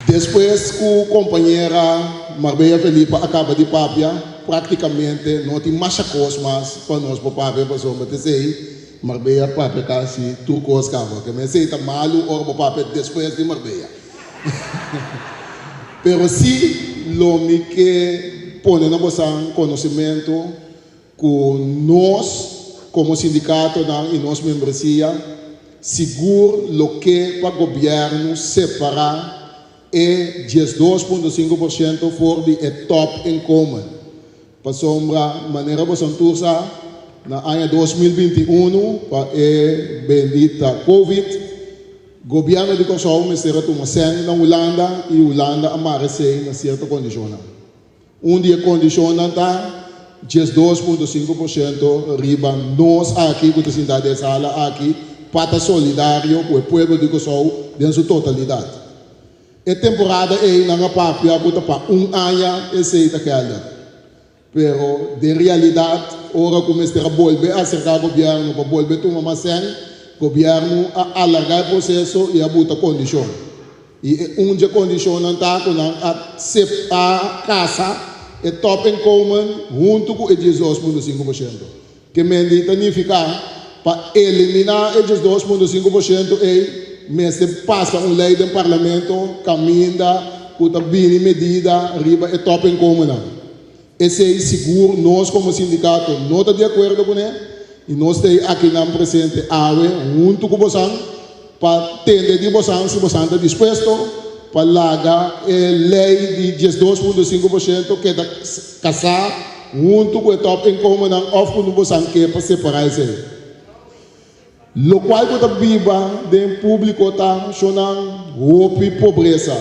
Despues ku kompañera Marbella Felipa a kaba di papia, práktikamente no tin masha kos mas pa nos por papia pasobra ta esei Marbella papia kasi tur kos kaba. Ke men esei ta malu ora bo papia despues di Marbella. Pero si lo mi ke pone na bosan konosementu ku nos komo sindikatonan i nos membresia sigur lo ke pa gobièrnu separá e 12.5% for di e top inkomen. Pasobra manera bosan tur sa, na aña 2021 pa e bendita Covid, gobièrnu di Kòrsou mester a tuma sèn na Hulanda i Hulanda a mara esei na sierto kondishonnan. Un di e kondishonnan ta 12.5% riba nos aki ku ta sinta den e sala aki pa ta solidario ku e pueblo di Kòrsou den su totalidat. E temporada ei nan a papia ku ta pa un aña esei ta kèlder. Pero den realidat ora ku mester a bolbe aserká gobièrnu pa bolbe tuma mas sèn, gobièrnu a alargá e proseso i a buta kondishon. I e un dje kondishonnan ta ku nan a a kasa e topinkomen huntu ku e 12.5%. Ke mendi ta nifiká pa eliminá e 12.5% ei mester pasa un lei den parlamento kaminda ku ta bini medida riba e topinkomennan. Esei sigur nos komo sindikato no ta di akuerdo kuné i nos ta ei akinan presente awe huntu ku bosan pa tende di bosan si bosan ta dispuesto pa laga e lei di 12.5% keda kasá huntu ku e topinkomennan òf ku bosan ke pa separá esei. Lokual ku ta biba den públiko ta shonnan hopi pobresa.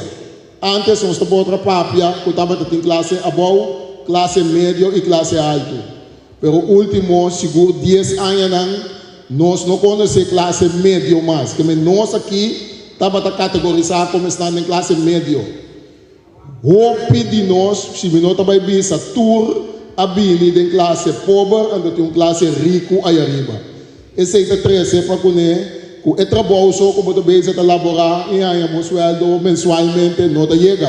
Ántes nos ta por tra papia ku tabata tin klase abou, klase medio i klase altu. Pero último sigur dies añanan nos no konosé klase medio mas. Keme nos aki tabata kategorisá komo esnan den klase medio. Hopi di nos, si mi no ta bai bisa tur, a bini den klase pober anto tin un klase riku aya riba. Esei ta trese pa kuné ku e trabou so ku bo ta bezig ta laborá i haña bo suèldo mensualmente no ta yega.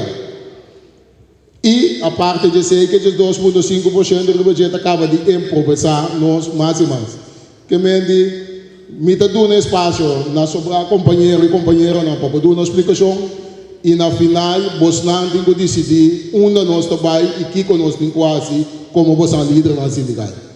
I aparte di esei ke 2.5% riba dje ta kaba di emprobesá nos mas i mas. Ke men di, Mi ta duna espasio na sobrá kompañero i kompañeronan pa bo duna un splikashon i na final bosnan tin ku disidí unda nos ta bai i kiko nos tin ku hasi komo bosan lidernan sindikal.